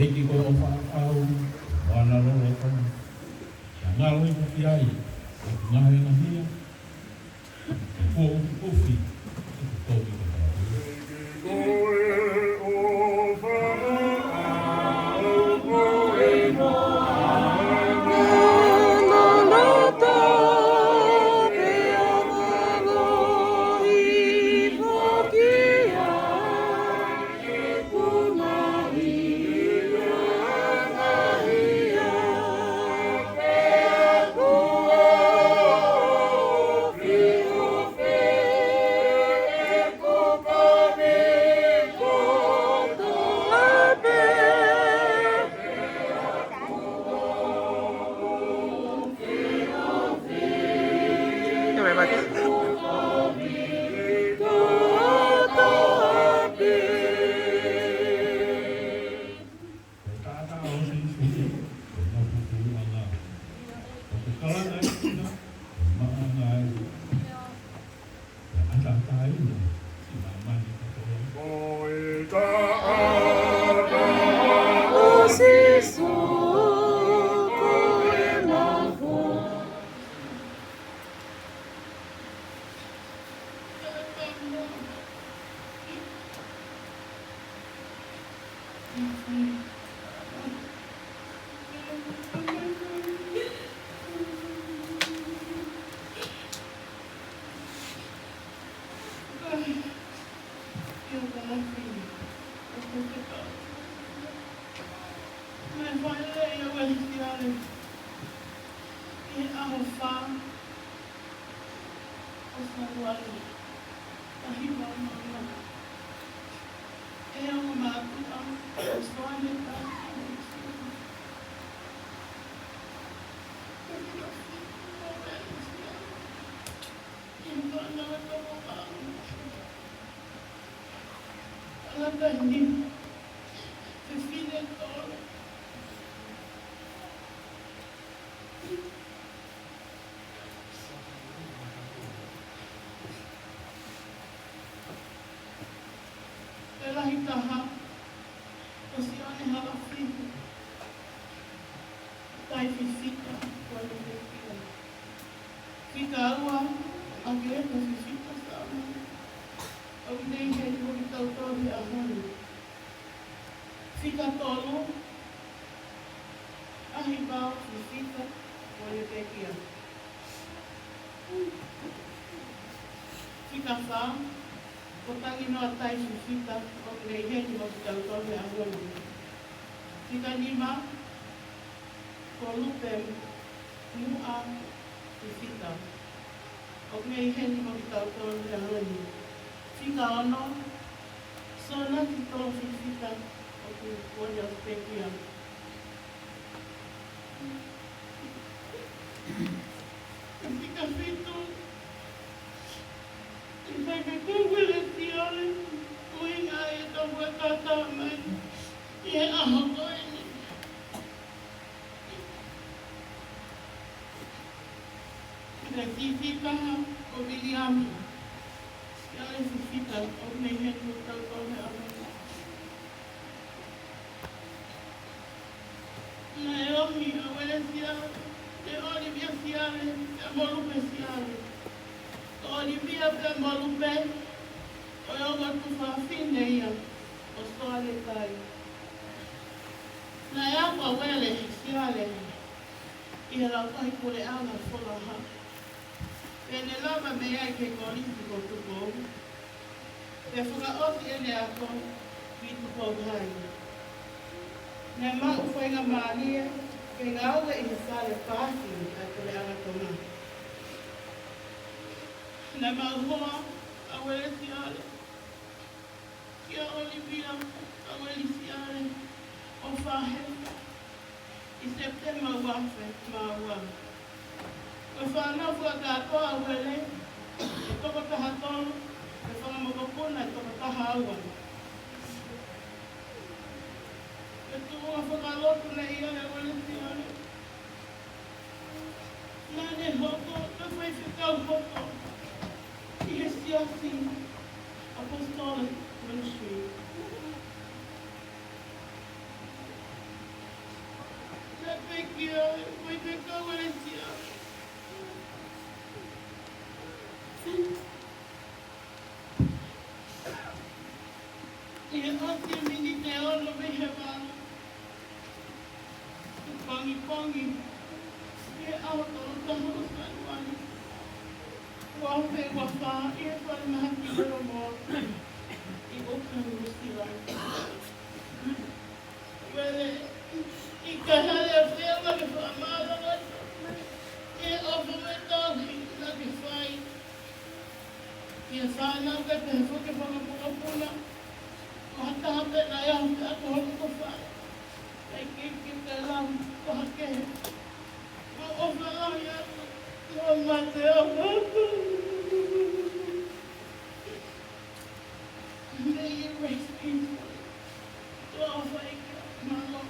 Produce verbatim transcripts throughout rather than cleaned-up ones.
ʻEiki ko e ʻofa ʻaʻau, ʻofa ʻa e lolotonga. Ke ngalo ʻi hoku ʻai, ʻoku ngaohi ʻa e ngaahi ia. Kuo ufiufi, ʻoku toki ka tau. Ko e taʻataʻa ʻo Sīsū, ko e mapupuʻanga. Ko e kalanga ʻi ʻIta, ko e maʻanga ʻi ʻAtata ʻi ʻIna, ʻi māmani katoa. Ko e taʻataʻa ʻo Sīsū, ko e mapu. Naʻe fai leva ʻe Uelesiale ʻi he ʻaho fā ʻo Sānuali, taha hiva noa noa. ʻE ongo mātuʻa, ʻo Soane Tahi, ʻo Uelesiale. Ko e fika fitu ʻo Uelesiale. ʻI he fānau ʻe toko valu. Tangata ʻe nima. Fefine ʻe tolu. Pea lahi taha, ko Sione Halafihi, Tai Fifita, ko e Lupekila. Fika ua, ʻAkeleta Fifita Samu, ʻoku ne ʻi heni mo kitautolu he ʻaho ni. Fika tolu, ʻAhivao Fifita, ko e Lupekila. Fika fā, ko Tanginoa Tai Fifita, ʻoku ne ʻi heni mo kitautolu he ʻaho ni. Fika nima, ko Lupe Muʻa Fifita, ʻoku ne ʻi heni mo kitautolu he ʻaho ni. Fika ono, Sona Tito Fifita, ʻoku ne ʻi Pekia. Fika fitu, ʻi he fai ke kau Uelesiale, ʻuhinga ʻi he tau fakatā mai ʻi he ʻaho ko eni. Fika fitu taha, ko Viliami Siale Fifita, ʻoku ne ʻi heni mo kitautolu he ʻaho ni. Naʻe ohi ʻa Uelesiale, ʻa ʻOlivia Siale, pea mo Lupe Siale. Ko ʻOlivia pea mo Lupe, ko e ongo tuofāfine ia ʻo Soane Tai. Naʻe ako ʻa Uele Siale ʻi he Laʻapahi Puleʻanga Folaha. Pea ne lava mei ai ki he Kolisi ko Tupou. Pea fakaʻosi ʻene ako ʻi Tupou Hai. Naʻe maʻu faingamālie ke ngāue ʻi he fale paaki ʻa e Puleʻanga Tonga. Naʻe maʻu hoa ʻa Uelesiale kia ʻOlivia ʻa Uelesiale ʻo Fahefa ʻi Sepitema ua afe mā ua. Ko e fānau fakakātoa ʻa Uele, ʻe toko taha tolu, ko e fanga mokopuna ʻe toko taha ua. Ko e tuʻunga fakalotu naʻe ʻi ai ʻa Uelesiale. Naʻa ne hoko ko e faifekau hopo ʻi he Siasi ʻAposetolo Ministry. ʻIo, ʻoku ʻikai ke kau ʻElesia. ʻI he ʻosi e miniti ʻe ono mei he valu, ʻi he pongipongi, ʻi he ʻaho tolu taha ʻo Sānuali, ua afe ua fā, ʻi he falemahaki Lelomolo ʻi ʻOkland, Nuʻusila. Uele, ʻikai hale ʻa e feʻunga ke fakamālō atu ʻi he ʻofa mo e tauhi naʻa ke fai ki he fānau kae pehē foki ki he fanga mokopuna. Ko ha taha pē naʻe ʻi ai pē ʻa e hoko ko fai. ʻIkai ke ke lau ko ha kehe. Mo ʻofa lahi atu, mo mate au. May you rest peacefully. Tuʻa ʻofa ʻEiki, mālō.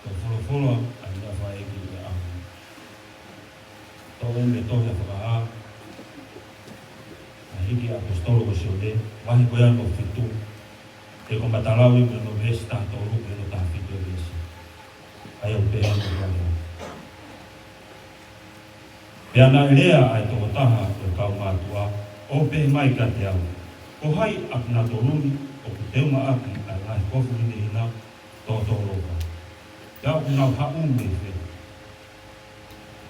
Ko e folofola ʻa e meʻa fai ki he ʻaho. Toʻo mei he tohi ʻa Fakahā, naʻe hiki ʻe he ʻaposetolo ko Sione, vahe ko ia hono fitu, he ko e matalau ia mei hono veesi taha tolu ki hono taha fitu e veesi. ʻA ia ʻoku pehē hono lau. Pea naʻe lea ʻa e tokotaha ʻo e kau mātuʻa, ʻo pehē mai kiate au, Ko hai ʻa kinautolu ni ʻoku teunga ʻaki ʻa e ngaahi kofu hinehina tōtōlofa? Pea ʻoku nau haʻu mei fē?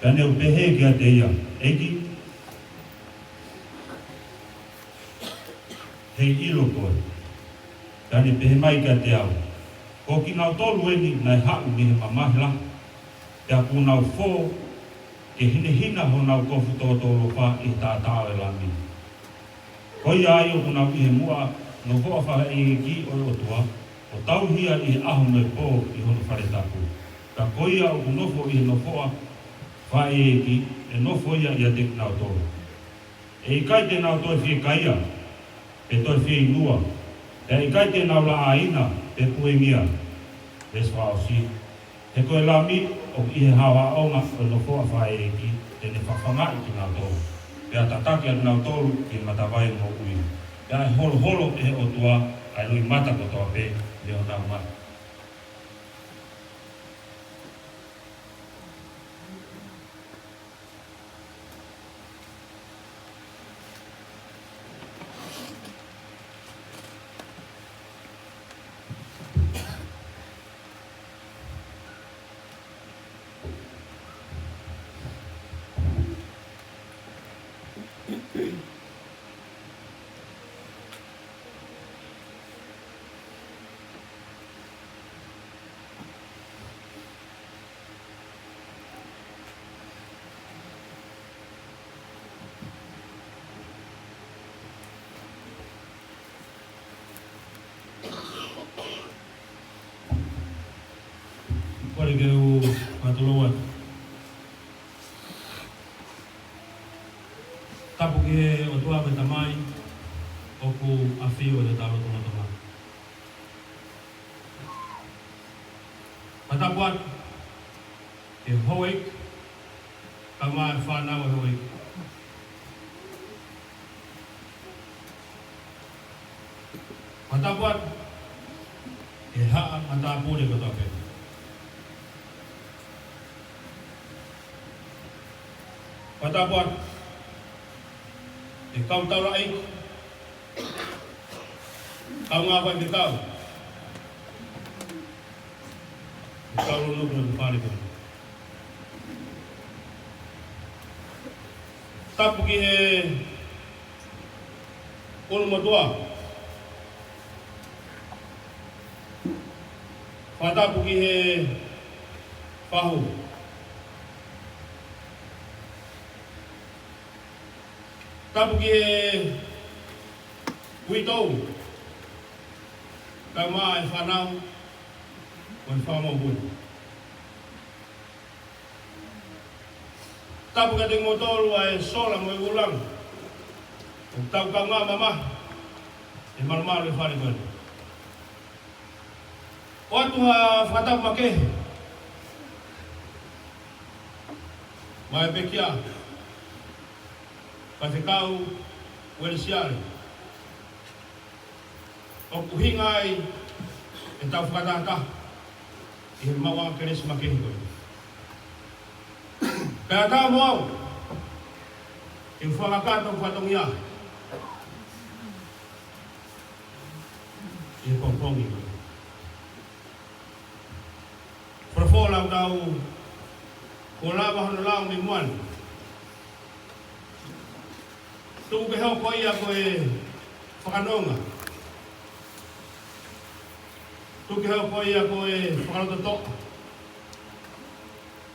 Pea ne u pehē kiate ia, ʻEiki, heiʻilo koe. Pea ne pehē mai kiate au, Ko kinautolu eni naʻe haʻu mei he mamahi lahi, pea kuo nau fō ke hinehina honau kofu tōtōlofa ʻi he taʻataʻa ʻo e Lami. Ko ia ai ʻoku nau ʻi he muʻa nofoʻa fakaʻeiʻeiki ʻo e ʻOtua, ʻo tauhi ia ʻi he ʻaho mo e pō ʻi hono fale tapu. Pea ko ia ʻoku nofo ʻi he nofoʻa fakaʻeiʻeiki, ʻe nofo ia ʻiate kinautolu. ʻE ʻikai te nau toe fiekaia, pe toe fieinua, pea ʻikai te nau laʻāina, pe puengia. Veesi fakaʻosi. He ko e Lami ʻoku ʻi he haohaoʻanga ʻo e nofoʻa fakaʻeiʻeiki, te ne fafangaʻi kinautolu, pea tataki ʻa kinautolu ki he matavai moʻui. Pea ʻe holoholo ʻe he ʻOtua ʻa e loʻimata kotoa pē mei honau mata. Kole ke u fakatulou atu. Tapu ki he ʻOtua ko e Tamai, ʻoku ʻafio ʻi hotau lotolotonga. Fakatapu atu ki he houʻeiki, kae ʻumaʻā e fānau ʻa e houʻeiki. Fakatapu atu ki he haʻa matāpule kotoa pē. Fakatapu atu ki he kau taulaʻeiki, kau ngāue faifekau, kau loloku mo e fale ko. Tapu ki he ʻulumotuʻa. Fakatapu ki he fahu. Tapu ki he uitou, kae ʻumaʻā e fānau mo e fanga mokopuna. Tapu kiate kimoutolu ʻa e sola mo e ʻulungaanga. ʻOku tau kaungā mamahi ʻi he malumalu ʻo e fale ko eni. ʻOatu ha fakatapu makehe maʻa e pekia, Faifekau Uelesiale. ʻOku ʻuhinga ai ʻetau fakatahataha ʻi he maʻuʻanga kelesi makehe ko eni. Pea ʻatā mo au ke u fakakakato ʻeku fatongia ʻi he pongipongi ko eni. Folofola ʻoku tau, kuo lava hono lau mei muʻa ni. Tuku ke hoko ia ko e fakanonga. Tuku ke hoko ia ko e fakalototoʻa.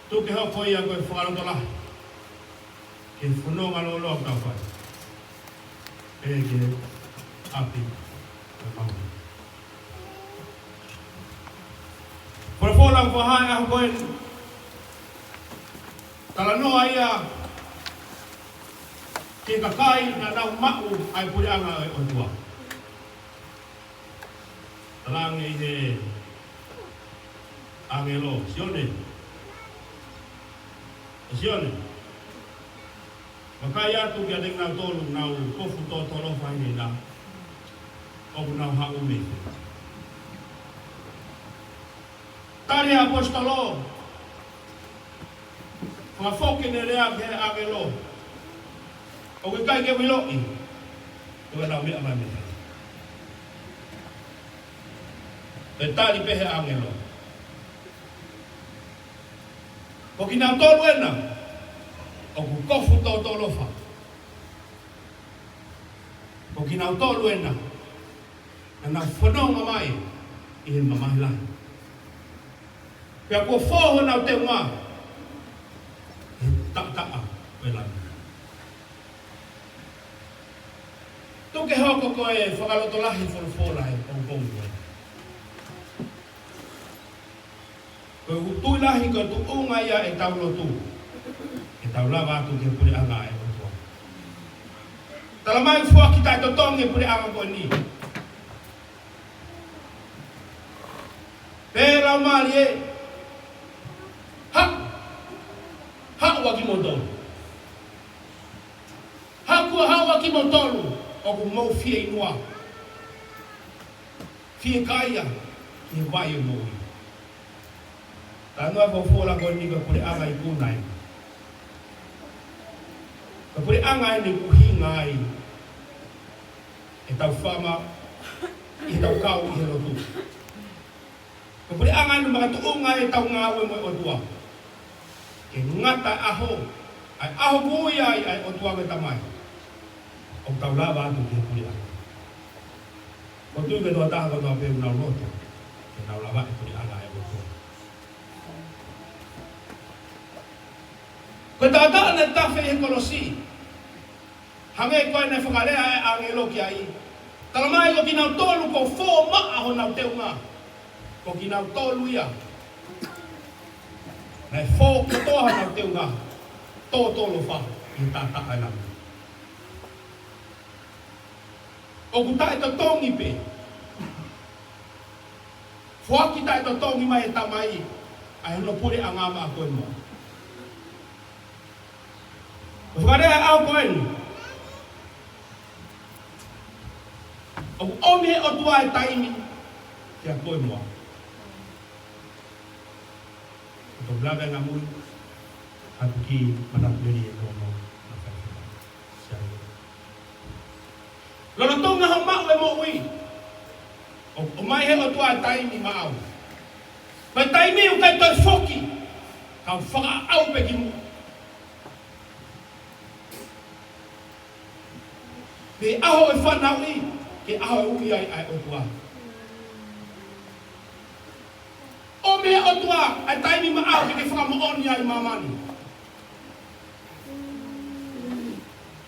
Tuku ke hoko ia ko e fakalotolahi ki he fononga lōloa ʻoku tau fai. Pea ki he ʻapi ʻo e Maama. Folofola ʻoku fakahā he ʻaho ko eni. Talanoa ia ki he kakai naʻa nau maʻu ʻa e puleʻanga ʻo e ʻOtua. Talaange ʻe he ʻāngelo, Sione. ʻE Sione, vakai atu kiate kinautolu ʻoku nau kofu tōtōlofa heni na, ʻoku nau haʻu mei fē. Tali ʻe he ʻaposetolo, fakafoki ʻene lea ki he ʻāngelo, ʻoku ʻikai ke u ʻiloʻi ko e lau meʻa mai mei fē. Pea tali pē ʻe he ʻāngelo, ko kinautolu ena ʻoku kofu tōtōlofa. Ko kinautolu ena naʻa nau fononga mai ʻi he mamahi lahi. Pea kuo fō honau teunga ʻi he taʻataʻa ʻo e lami. Tuku ke hoko ko e fakalotolahi folofola he pongipongi ko eni. Ko e tui lahi ko e tuʻunga ia ʻetau lotu, ke tau lava atu ki he puleʻanga ʻo e ʻOtua. Talamai foaki taʻetotongi e puleʻanga ko eni. Pea Laumālie, haʻu, haʻu ʻa kimoutolu. Haʻu, haʻu ʻa kimoutolu ʻoku mou fieinua, fiekaia ʻi he vai ʻo e moʻui. Talanoa e folofola ko eni ko e puleʻanga ikuna eni. Ko e puleʻanga eni ʻoku ʻuhinga ai ʻetau fama, ʻi heʻetau kau ʻi he lotu. Ko e puleʻanga eni makatuʻunga ʻetau ngāue mo e ʻOtua. Ke ngata e ʻaho, ʻa e ʻaho ʻoku ui ai ʻa e ʻOtua ko e Tamai, ʻoku tau lava atu ki he puleʻanga. Ko e tui ko e tokotaha kotoa pē ʻoku nau loto ke nau lava e puleʻanga ʻo e ʻOtua. Ko e taʻataʻa naʻe tafe he kolosi, hangē ko e naʻe fakalea e ʻāngelo ki ai. Talamai ko kinautolu kuo fō maʻa honau teunga, ko kinautolu ia naʻe fō kotoa honau teunga, tōtōlofa ʻi he taʻataʻa ʻo e lami. ʻOku taʻetotongi pē. Foaki taʻetotongi mai ʻe he Tamai ʻa hono puleʻanga maʻa koe mo au. Ko e fakalea ʻo e ʻaho ko eni, ʻoku ʻomi ʻe he ʻOtua e taimi kiate koe mo au. Ko e tau lave ʻanga mui atu ki he manatu lelei ʻo e ʻOtua mo e faifekau. Sai. Lolotonga hoʻo maʻu e moʻui, ʻoku ʻomai ʻe he ʻOtua e taimi maʻau. Ko e taimi ʻoku ʻikai toe foki, kau fakaʻau pē ki muʻa. Mei he ʻaho ʻo e fanauʻi ki he ʻaho ʻe ui ai ʻa e ʻOtua. ʻOmi ʻe he ʻOtua ʻa e taimi maʻau ke ke fakamoʻoni ai ʻi māmani.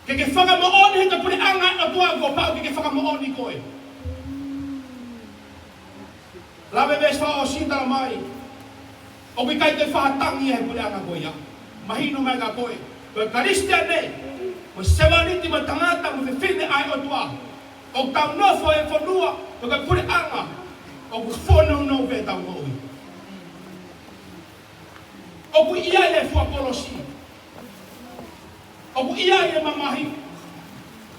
Ke ke fakamoʻoni he ko e puleʻanga ʻo e ʻOtua kuo pau ke ke fakamoʻoni koe. Lave veesi fakaʻosi, talamai ʻoku ʻikai toe faʻa tangi ia he puleʻanga ko ia. Mahino mai kia koe, Ko e Kalisitiane, ko e sevāniti mo e tangata mo e fefine ʻa e ʻOtua, ʻoku tau nofo he fonua, ko e puleʻanga ʻoku fononga pē ʻetau moʻui. ʻOku ʻi ai e fua kolosi. ʻOku ʻi ai e mamahi.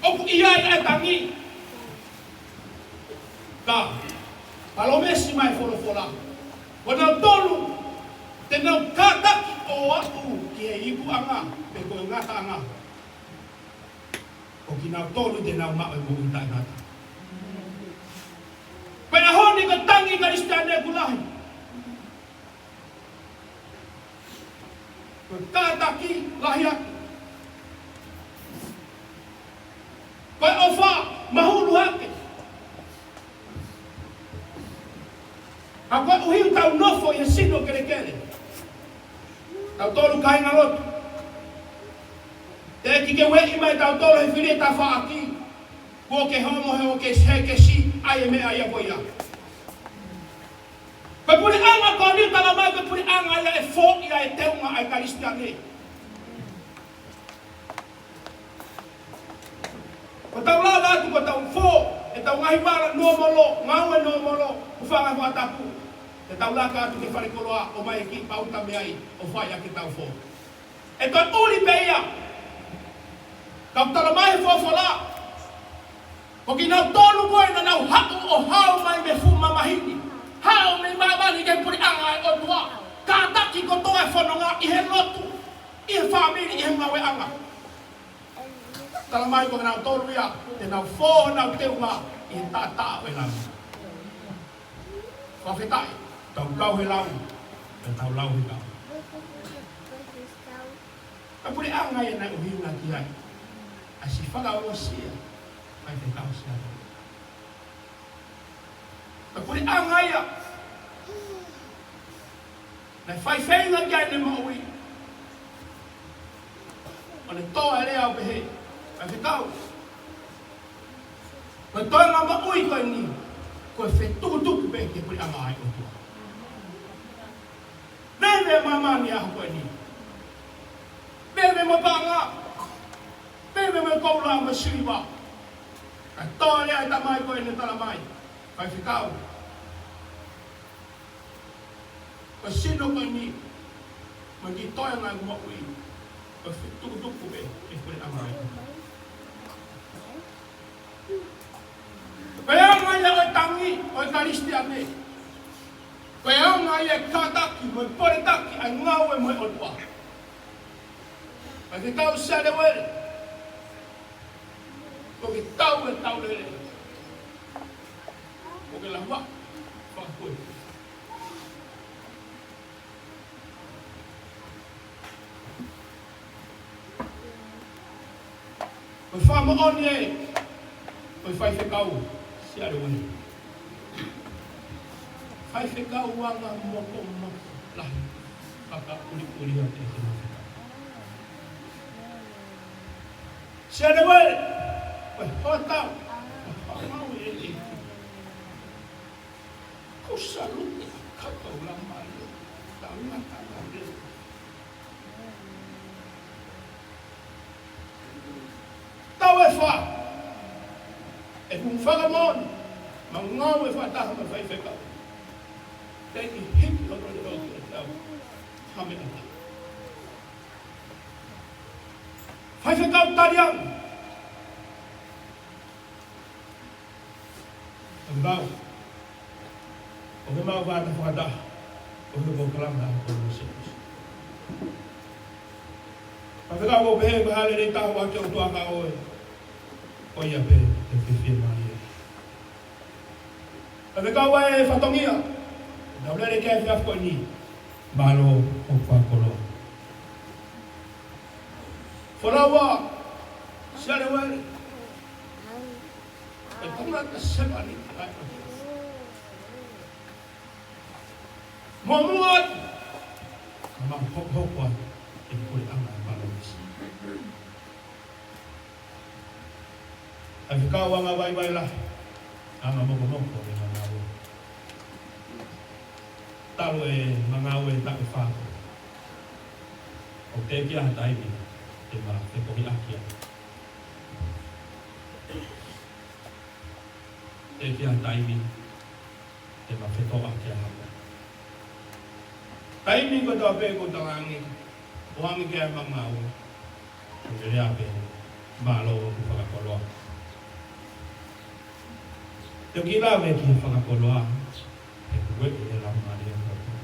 ʻOku ʻi ai e tangi. Ka palōmesi mai e folofola, ko kinautolu te nau kātaki ʻo aʻu ki he ikuʻanga pe ko e ngataʻanga, ko kinautolu te nau maʻu e moʻui taʻengata. Ko e ʻaho ni ko e tangi Kalisitiane ʻoku lahi. Ko e kātaki lahi atu. Ko e ʻofa mahulu hake. Ka koeʻuhi ʻoku tau nofo ʻi he sino kelekele, tautolu kāingalotu, teʻeki ke ueʻi mai tautolu he fili tafaʻaki, kuo ke homo he ʻoku ke sekesi ai e meʻa ia ko ia. Ko e puleʻanga ko eni ʻoku tala mai ko e puleʻanga ia ʻe fō ai e teunga ʻa e Kalisitiane. Ko ʻetau lava atu ko ʻetau fō ʻetau ngaahi vala nōmolo, ngāue nōmolo, hūfanga he fakatapu, ʻetau laka atu ki he falekoloa ʻo ʻomai e kiʻi pauta mei ai ʻo fai ʻaki ʻetau fō. ʻE toe ʻuli pē ia. Ka ʻoku tala mai he folofola, ko kinautolu ko ē naʻa nau haʻu ʻo haʻu mai mei he fuʻu mamahi ni, haʻu mei māmani ki he puleʻanga ʻo e ʻOtua, kātaki kotoa e fononga ʻi he lotu, ʻi he fāmili, ʻi he ngāueʻanga. Tala mai ko kinautolu ia te nau fō honau teunga ʻi he taʻataʻa ʻo e Lami. Fakafetaʻi, tau kau he lau, tau lau he kau. Ko e puleʻanga ia naʻe ʻuhinga ki ai ʻa e siʻi fakaʻosi ia, Faifekau Siale. Ko e puleʻanga ia naʻe fai feinga ki ai ʻene moʻui, ʻo ne toʻo e lea ʻo pehē, Faifekau, ko e toenga moʻui ko eni, ko e fetukutuku pē ki he puleʻanga ʻo e ʻOtua. Veve māmani he ʻaho ko eni. Veve mo e paʻanga. Veve mo e koula mo e siliva. Ka toʻo e lea ʻa e tamai ko eni, tala mai, Faifekau, ko e sino ko eni, mo e kiʻi toenga ʻo e moʻui, ko e fetukutuku pē ki he puleʻanga ʻo e ʻOtua. Ko e anga ia ʻo e tangi ʻo e Kalisitiane. Ko e anga ia e kātaki mo e poletaki ʻa e ngāue mo e ʻOtua. Faifekau Siale Uele, ko e tau e tau lele, ko e lava fakakue. Ko e fakamoʻoni ē, ko e Faifekau Siale Uele, faifekau anga mokomoko lahi, fakaʻuliʻulia ʻi he faifekau. Siale Uele, ko e hotau, ko e hotau ē, ē. Ko e salute ʻa e kau Lami ē, tau ngata ē. Tau e fā, ʻeku fakamoʻoni, mo e ngāue fakataha mo e faifekau. Thank you, hip, no, no, no, no, no. Amen. Faifekau Taliangi. Faifekau, ʻoku mau fakataha, ʻoku mau kalanga ʻo Mōsese. Faifekau, ʻoku pehē mahalo ʻe taha ʻoku ʻoatu ʻe he ʻOtua kia koe, ko ia pē te ke fiemālie. Faifekau ʻa e fatongia, naʻa ku lele ki he efiafi ko eni, mālō hoʻo fakakoloa. Folau ʻa Siale Uele, ʻa e tangata sevāniti ʻa e ʻOtua. Muʻomuʻa atu, ka mau hokohoko atu ʻi he puleʻanga ʻo e palōmesi. Faifekau anga vaivai lahi, anga mokomoko ʻi he ngāue. Talu e ngāue taʻu ʻe fā ko ē, ʻoku teʻeki ai ha taimi ke ʻe ma fekohiʻaki ai. ʻE ʻi ai ha taimi ʻe ma fetoʻaki ai ha meʻa. Taimi kotoa pē ʻoku ou talaange, ʻoange ki ai ʻema ngāue, ʻoku ou lea pē, mālō hoku fakakoloa. Te u kiʻi lave ki he fakakoloa, he ʻoku ʻi ai e laumālie ʻo e ʻOtua.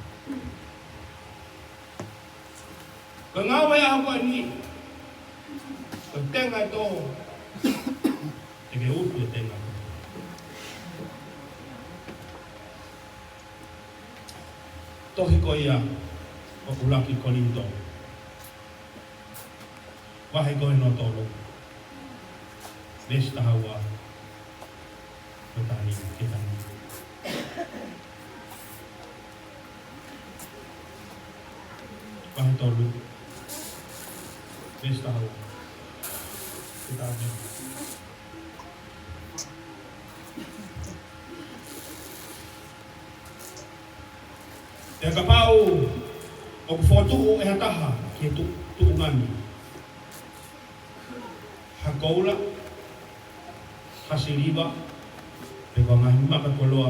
Ko e ngāue ʻa e ʻaho ko eni, ko e tenga ʻe tō, te ke utu e tenga. Tohi ko ia ʻo ʻUluaki Kolinitō, vahe ko hono tolu, veesi taha ua ki he taha nima, ki he taha nima. Vahe tolu, veesi taha ua ki he taha nima. Pea kapau ʻoku fokotuʻu ʻe ha taha ki he tu-, tuʻunga ni ha koula, ha siliva, pe ko ha ngaahi makakoloa,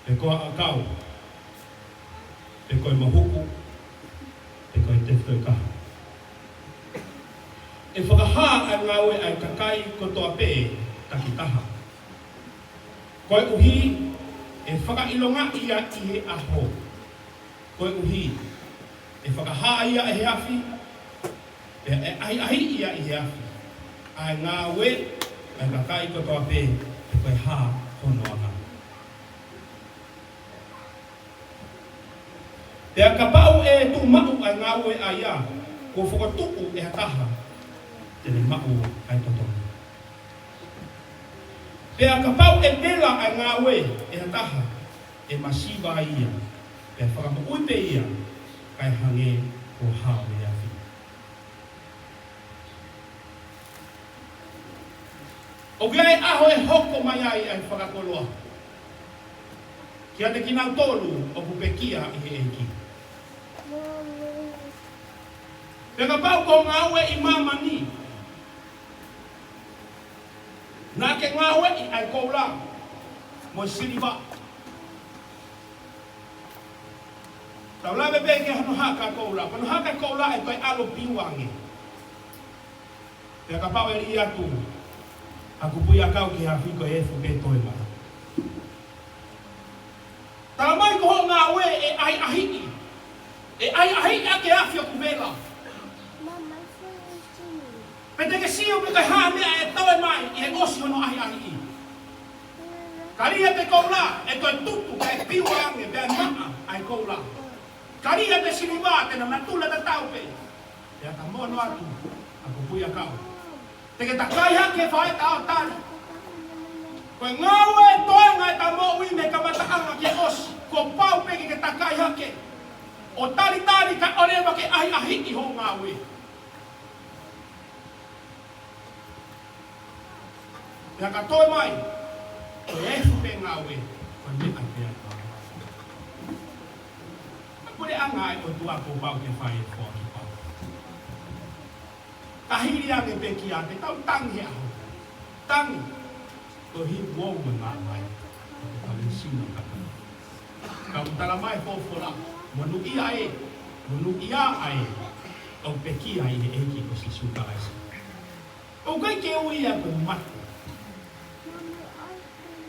pe ko ha ʻakau, pe ko e mohuku, pe ko e tefitoʻi kaha, ʻe fakahā ʻa e ngāue ʻa e kakai kotoa pē takitaha, koeʻuhi ʻe fakaʻilongaʻi ia ʻi he ʻaho. Koeʻuhi ʻe fakahā ia ʻe he afi, pea ʻe ʻahiʻahiʻi ia ʻi he afi, ʻa e ngāue ʻa e kakai kotoa pē, pe ko e hā hono anga. Pea kapau ʻe tuʻu maʻu ʻa e ngāue ʻa ia kuo fokotuʻu ʻe ha taha, te ne maʻu ʻa e totongi. Pea kapau ʻe vela ʻa e ngāue ʻe ha taha, ʻe masiva ia, pea fakamoʻui pē ia, kae hangē kuo hao mei he afi. ʻOku ʻi ai e ʻaho ʻe hoko mai ai ʻa e fakakoloa kiate kinautolu ʻoku pekia ʻi he ʻEiki. Pea kapau ko e ngāue ʻi māmani, naʻa ke ngāueʻi ʻa e koula mo e siliva. Tau lave pē ki hono haka koula. Ko hono haka koula ʻe toe ʻalu piu ange. Pea kapau ʻe lī atu ha kupuiʻakau ki he afi, ko e efu pē toe mai. Talamai ko hoʻo ngāue ʻe ʻahiʻahiʻi. ʻE ʻahiʻahiʻi ʻaki e afi ʻoku vela. Pe te ke sio pe ko e hā e meʻa ʻe toe mai ʻi he ʻosi hono ʻahiʻahiʻi. Ka lī atu e koula, ʻe toe tutu, kae piu ange, pea maʻa ʻa e koula. Ka lī atu e siliva, te na natula tatau pē. Pea ka mono atu ha kupuiʻakau, te ke takai hake he faʻahinga ʻo tali. Ko e ngāue ʻe toe ʻa ʻeta moʻui mei he kamataʻanga ki he ʻosi, kuo pau pē ke ke takai hake ʻo talitali kae ʻoua leva ke ʻahiʻahiʻi hoʻo ngāue. Pea ka toe mai, ko e efu pē ngāue, ko e meʻa pē ia. Ko e puleʻanga ʻa e ʻOtua kuo pau ke fai e foaki pau. Ka hili ange pē kiate kitautolu, tangi he ʻaho. Tangi. Ko e hili ʻo e ngāue mai. Ko e tali sino kata. Ka ʻoku talamai ʻe he folofola, monūʻia ē, monūʻia ē ʻoku pekia ʻi he ʻEiki ko Sīsū Kalaisi. ʻOku ʻikai ke ui ia ko e mate.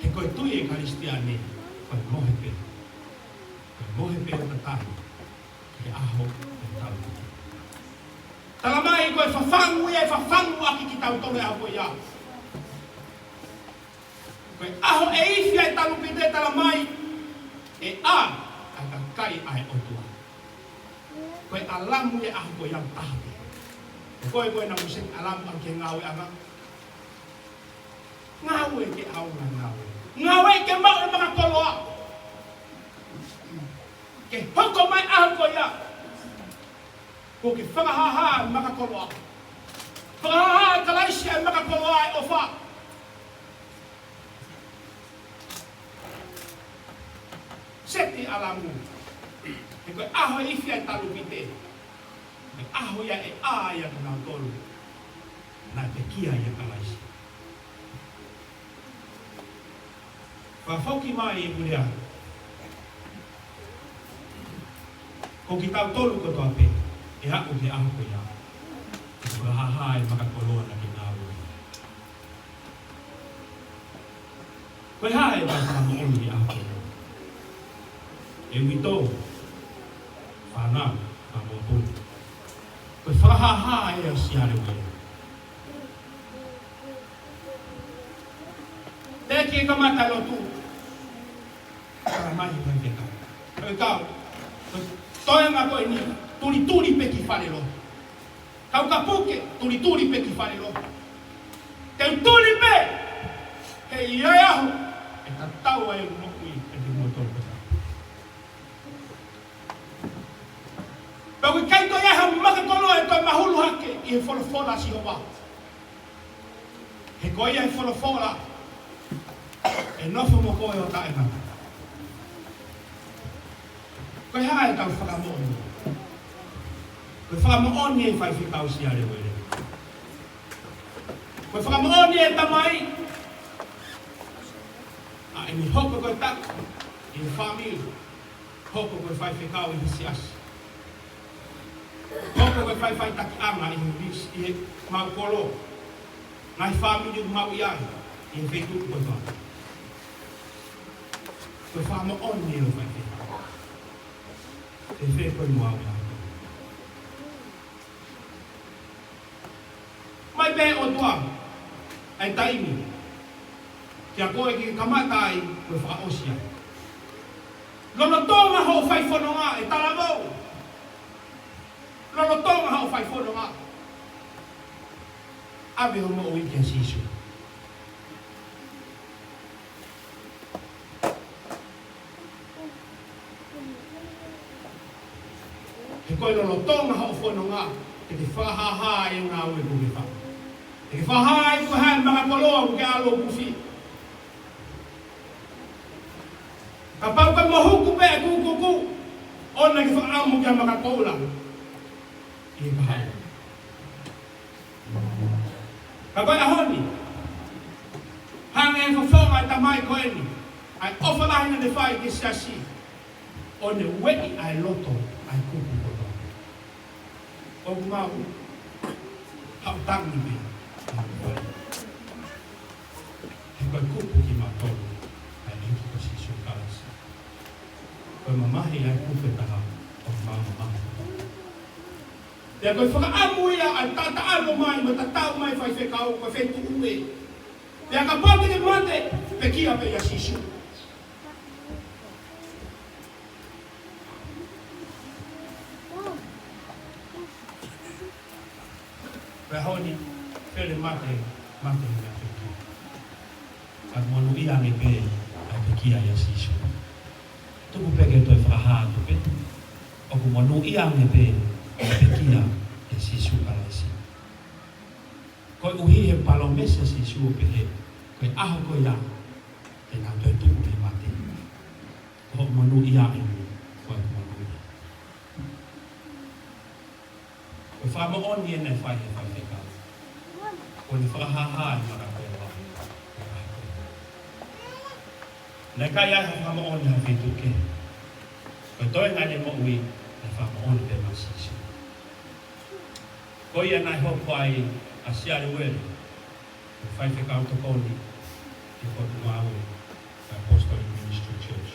He ko e tui ʻa e Kalisitiane, ko e mohe pē. Ko e mohe pē ʻo tatahi ki he ʻaho ʻo e talupite. Talamai ko e fafangu ia ʻe fafangu ʻaki kitautolu he ʻaho ko ia. Ko e ʻaho ʻe ifi ai e talupite, talamai ʻe ʻā ʻa e kakai ʻa e ʻOtua. Ko e ʻalamu ia ʻaho ko ia ʻe taha pē. Ko e, ko e naʻa mou seti ʻalamu ʻaki e ngāueʻanga. Ngāue ke ʻaonga e ngāue. Ngāue ke maʻu e makakoloa. Ke hoko mai ʻaho ko ia, kuo ke fakahāhā e makakoloa. Fakahāhā ʻe Kalaisi e makakoloa ʻo e ʻofa. Seti ʻalamu. He ko e ʻaho ʻe ifi ai e talupite, Ko e ʻaho ia ʻe ʻā ai kinautolu naʻe pekia ʻia Kalaisi. Fakafoki mai e kulea. Ko kitautolu kotoa pē ʻe aʻu ki he ʻaho ko ia, ʻe fakahāhā e makakoloa naʻa ke ngāue. Ko e hā ʻetau fakamoʻoni ʻi he ʻaho ko ia? ʻE uitou, fānau, fānau puni. Ko e fakahāhā ʻa e Siale Uele. Teʻeki ke kamata e lotu, tala mai he faifekau. Faifekau, ko e toenga ko eni, tulituli pē ki fale lotu. Kau ka puke, tulituli pē ki fale lotu. Te u tuli pē, he ʻe ʻi ai e ʻaho ʻe tatau ai e moʻui ʻa kimoutolu kotoa. Pea ʻoku ʻikai toe ʻi ai ha makakoloa ʻe toe mahulu hake ʻi he folofola ʻa Sihova. He ko ia e folofola ʻe nofo mo koe ʻo taʻengata. Ko e hā ʻetau fakamoʻoni? Ko e fakamoʻoni ʻa e faifekau Siale Uele. Ko e fakamoʻoni ʻa e tamai, ʻa ʻene hoko ko e taki ʻi he fāmili, hoko ko e faifekau ʻi he siasi, hoko ko e faʻifaʻitakiʻanga ʻi he visi, ʻi he maʻu kolo, ngaahi fāmili ʻoku mau ʻi ai, ʻi he feituʻu kotoa. Ko e fakamoʻoni ʻa e faifekau. Fēfē koe mo au ia? Mai pē ʻOtua ʻa e taimi, kia koe ke kamata ai, ko e fakaʻosi ai. Lolotonga hoʻo fai fononga ʻe talavou. Lolotonga hoʻo fai fononga, ʻave hoʻo moʻui kia Sīsū. He ko e lolotonga hoʻo fononga, te ke fakahāhā ai e ngāue ʻoku ke fai. Te ke fakahā ai ko e hā e makakoloa ʻoku ke ʻalu ʻo kufi. Kapau ka mohuku pē e kukuku, ʻoua naʻa ke fakaʻamu kia Makakoula ʻi he kahaʻu. Ka ko e ʻaho ni, hangē e fofonga ʻa e tamai ko eni, ʻa e ʻofa lahi naʻa ne fai ki he siasi, ʻo ne ueʻi ʻa e loto ʻa e kupu kotoa. ʻOku mau haʻu tangi pē. He ko e kupu kimautolu ʻa e ʻEiki ko Sīsū Kalaisi. Ko e mamahi ʻa e kupu ʻe taha, ʻoku mau mamahi. Pea ko e fakaʻamu ia ʻa e taʻataʻalo mai, mo e tatau mai faifekau, ko e feituʻu ē. Pea kapau te ke mate, pekia pē ʻia Sīsū. Pea ʻaho ni, fele mate, mate ʻi he pekia. Ka monūʻia ange pē ʻa e pekia ʻia Sīsū. Tuku pē ke toe fakahā atu pē, ʻoku monūʻia ange pē ʻa e pekia ʻia Sīsū Kalaisi. Koeʻuhi he palōmesi ʻa Sīsū ʻo pehē, ko e ʻaho ko ia, te nau toe tuʻu mei he mate. Ko hoʻo monūʻia ange, ko e monūʻia. Ko e fakamoʻoni eni naʻe fai he faifekau. Ko ʻene fakahāhā e makakoloa. Naʻe ʻikai ha fakamoʻoni ha feituʻu kehe. Ko e toenga ʻene moʻui, naʻe fakamoʻoni pē maʻa Sīsū. Ko ia naʻe hoko ai ʻa Siale Uele, ko e faifekau tokoni ʻi he Potungāue ʻa e Apostolic Ministry Church.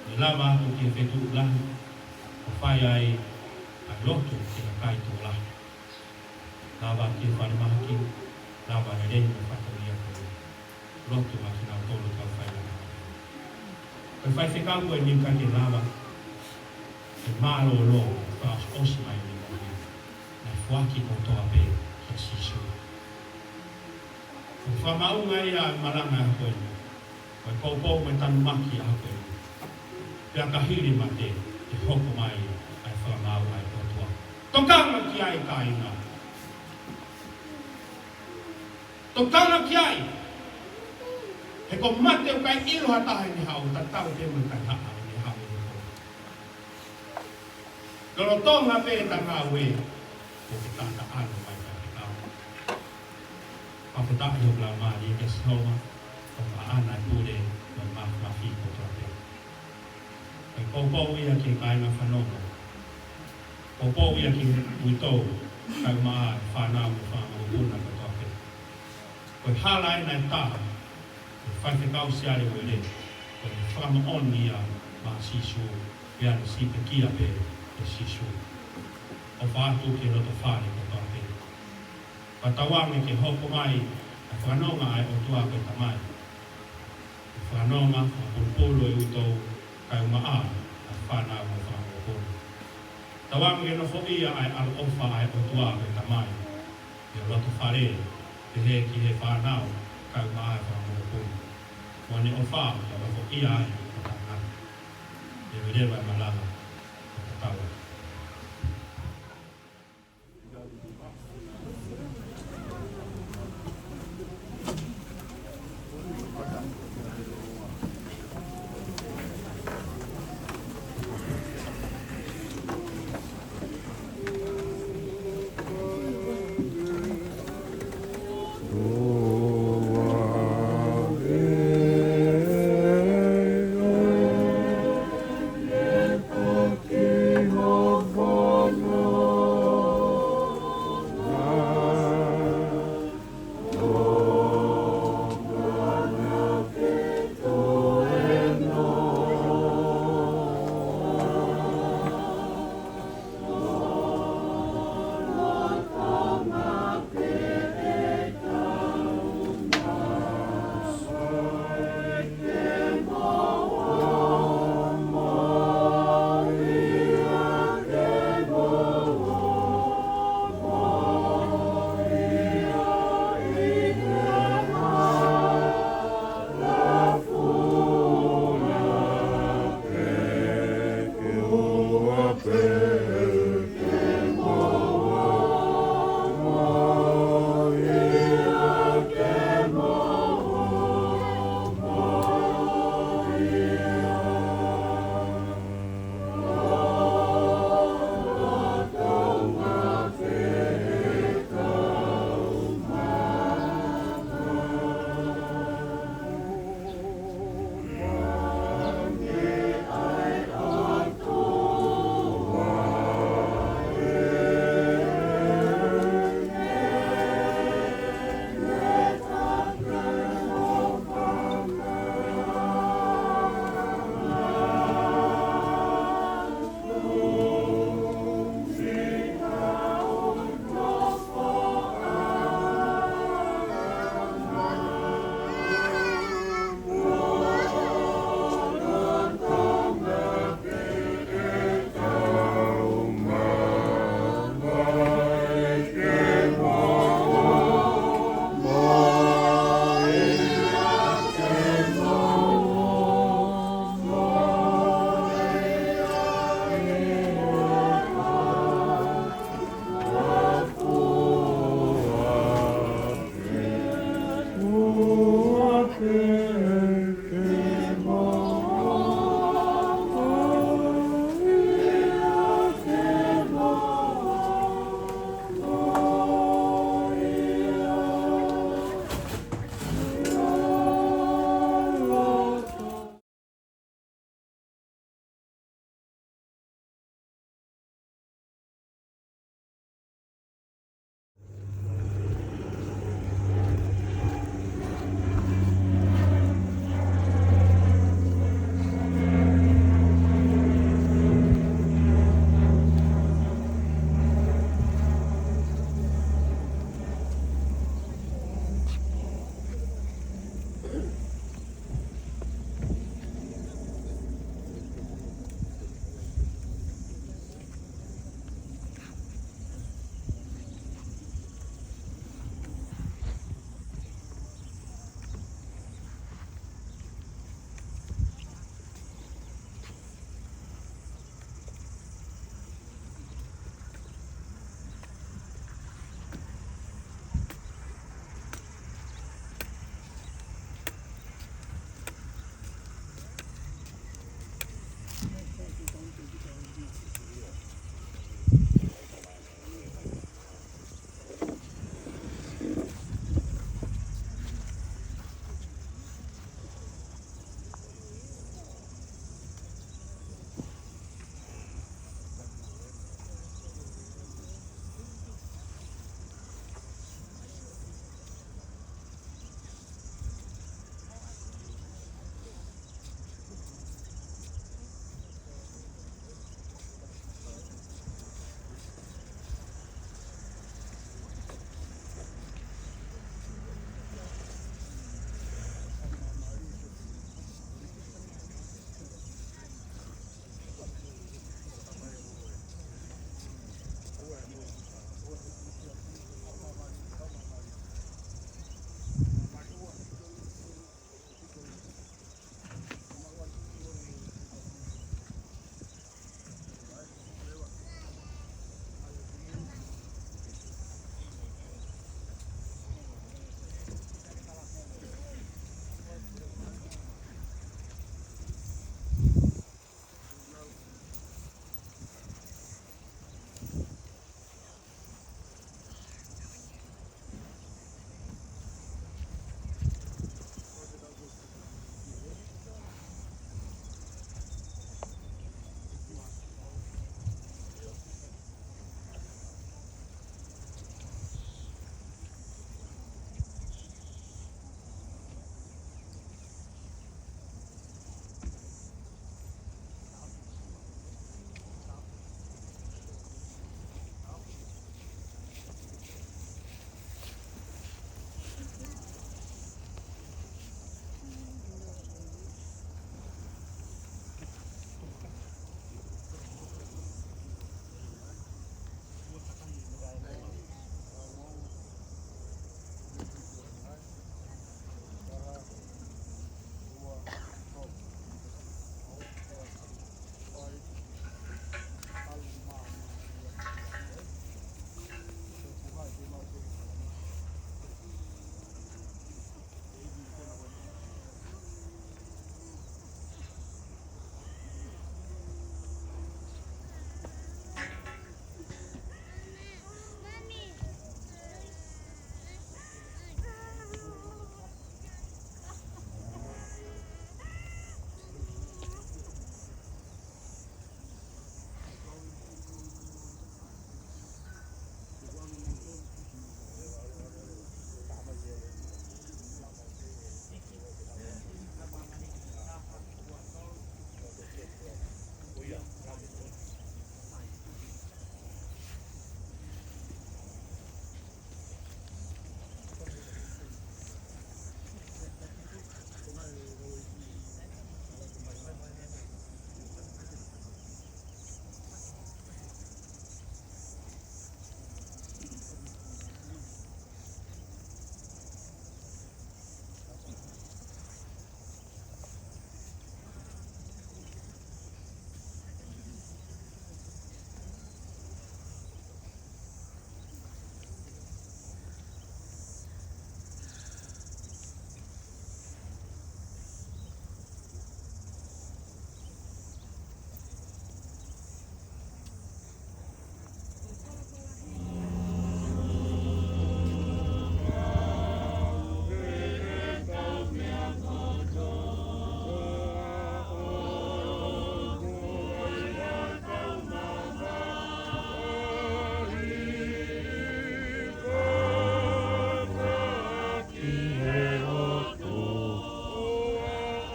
Ne lava atu ki he feituʻu lahi ʻo fai ai ʻa e lotu ki he kakai tokolahi. Lava ki he falemahaki, lava lelei mo e fatongia ko e lotu maʻa kinautolu kau failanga. Ko e faifekau ko eni ʻikai ke lava ke mālōlō, fakaʻosiʻosi mai ʻene moʻui. Naʻe foaki kotoa pē kia Sīsū. Ko e fakamaʻunga ia ʻa e malanga ʻa e ʻaho ko eni. Ko e poupou mo e tanumaki ʻa e ʻaho ko eni. Pea ka hili e mate, ʻe hoko mai ʻa e fakamaau ʻa e ʻOtua. Tokanga ki ai kāinga. Tokanga ki ai. He ko e mate ʻoku ʻikai ʻilo ha taha ʻene haʻu, tatau pē mo e kaihaʻa ʻene haʻu. Lolotonga pē ʻeta ngāue, ʻoku tau taʻalo mai ʻa e fekau. Fakafetaʻi ʻoku lau mālie kia Sihova, ʻoku ʻaʻana e pule mo e māfimafi kotoa pē. Ko e poupou ia ki he kāinga fanongo. Poupou ia ki he uitou, kae ʻumaʻā e fānau mo e fanga mokopuna kotoa pē. Ko e hala ena ʻe taha ʻe he faifekau Siale Uele, ko e fakamoʻoni ia maʻa Sīsū, pea ne sipekia pē ʻe Sīsū. ʻOfa atu ki he loto fale kotoa pē. Fakatauange ke hoko mai ʻa e fakanonga ʻa e ʻOtua ko e Tamai, ʻa e fakanonga fakapulupulu ʻa e uitou, kae ʻumaʻā ʻa e fānau mo e fanga mokopuna. Tauange ke nofoʻia ʻa e ʻaloʻofa ʻa e ʻOtua ko e Tamai ʻi ho loto fale, pehē ki he fānau, kae ʻumaʻā e fanga mokopuna. Mo ʻene ʻofa ʻoku nofoʻia ai ʻo taʻengata. Leveleva e malanga, ʻo tatau ai.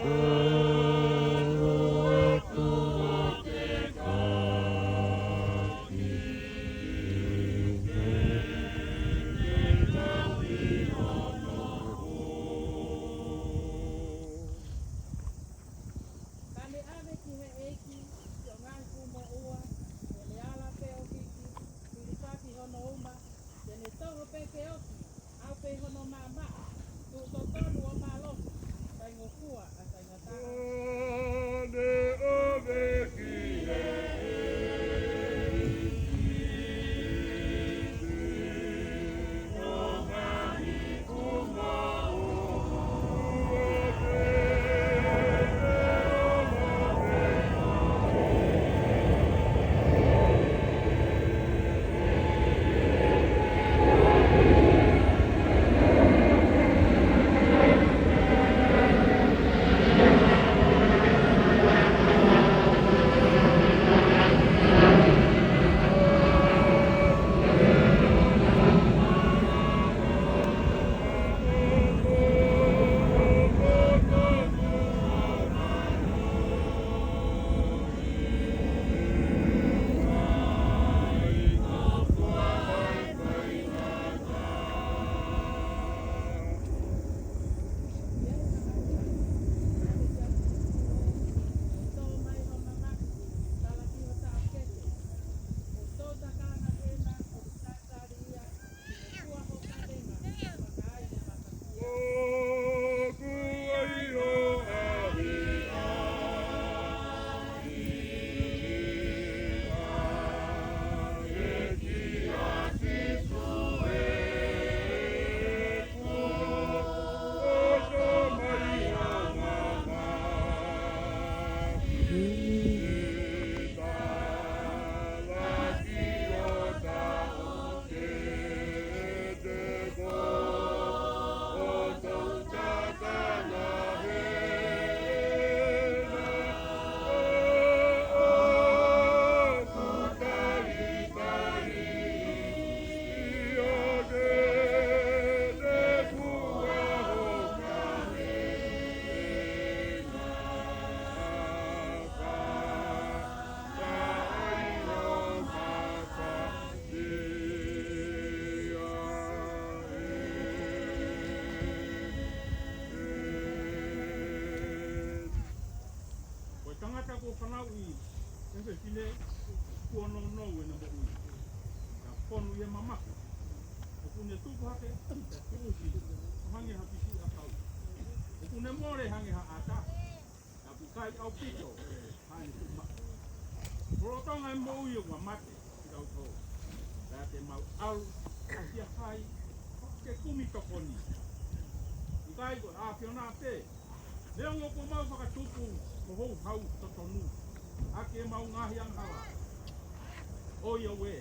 Ka ne ʻave ki he ʻEiki siʻo ngaahi fumoʻua, ʻo ne ala pē ʻo hiki, fili faki hono uma, te ne toho pē ke oki, ʻalu pē hono maʻamaʻa, tuʻu totonu ʻo mālohi, faingofua ʻa taʻengata. Ko e tangata kuo fanauʻi ʻe he fefine, kuo nounou ʻene moʻui. Pea fonu ʻi he mamaku. ʻOku ne tupu hake, pea tuʻusi, ʻo hangē ha pisiʻi ʻakau. ʻOku ne mole hangē ha ʻata. Ka ʻoku ʻikai ʻaupito haʻane tuʻumaʻu. Lolotonga e moʻui ʻoua mate kitautolu. Pea te mau ʻalu ʻo sia fai ke kumi tokoni. ʻIkai ko e ʻAfiona pē. Neongo kuo mau fakatupu mo houhau totonu ʻaki ʻemau ngaahi angahala. ʻOiauē,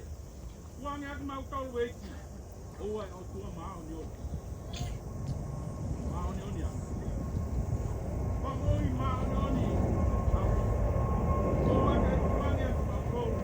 tukuange ʻaki kimautolu ʻEiki, ʻoua ʻe ʻOtua māʻoniʻoni. Māʻoniʻoni ʻa. Fakamoʻui māʻoniʻoni. ʻOua ʻe tukuange ʻaki kimautolu.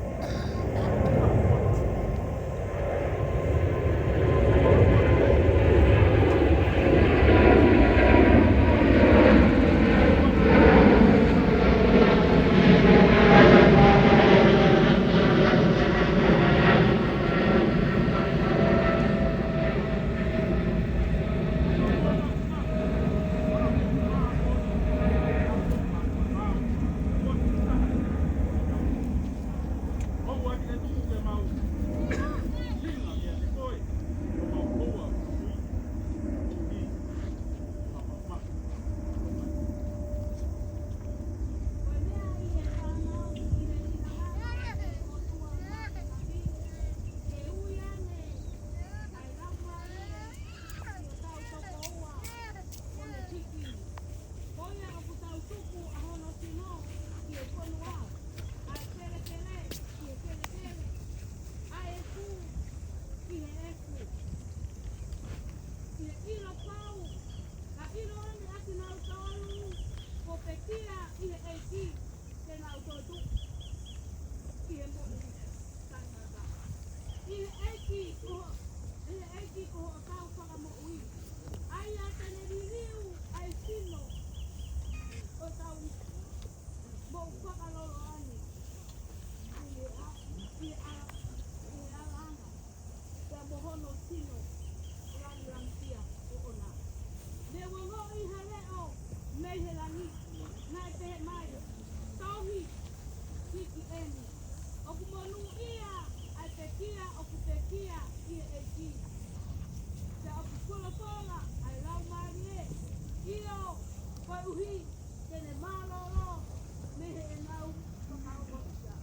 Naʻe pehē mai, tohi hiki eni: ʻOku monūʻia ʻa e pekia ʻoku pekia ʻi he ʻEiki, pea ʻoku folofola ʻa e Laumālie, ʻio, koeʻuhi ke ne mālōlō mei heʻenau fakaongosia.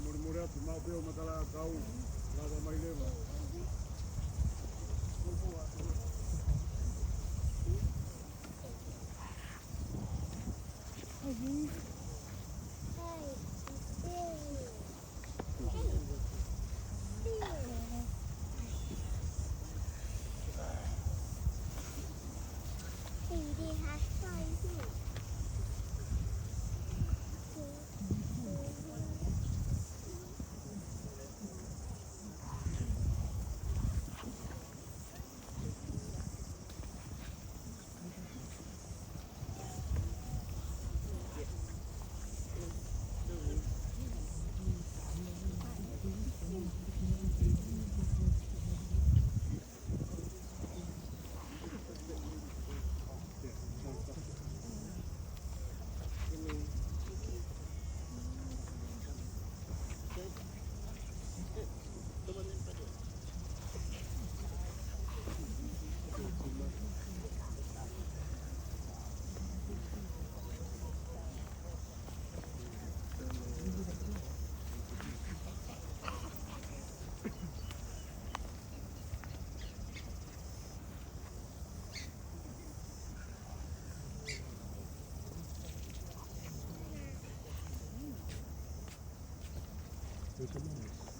Mulimuli atu, maʻu pē ʻo matala kau, lava mai leva. There's a lot of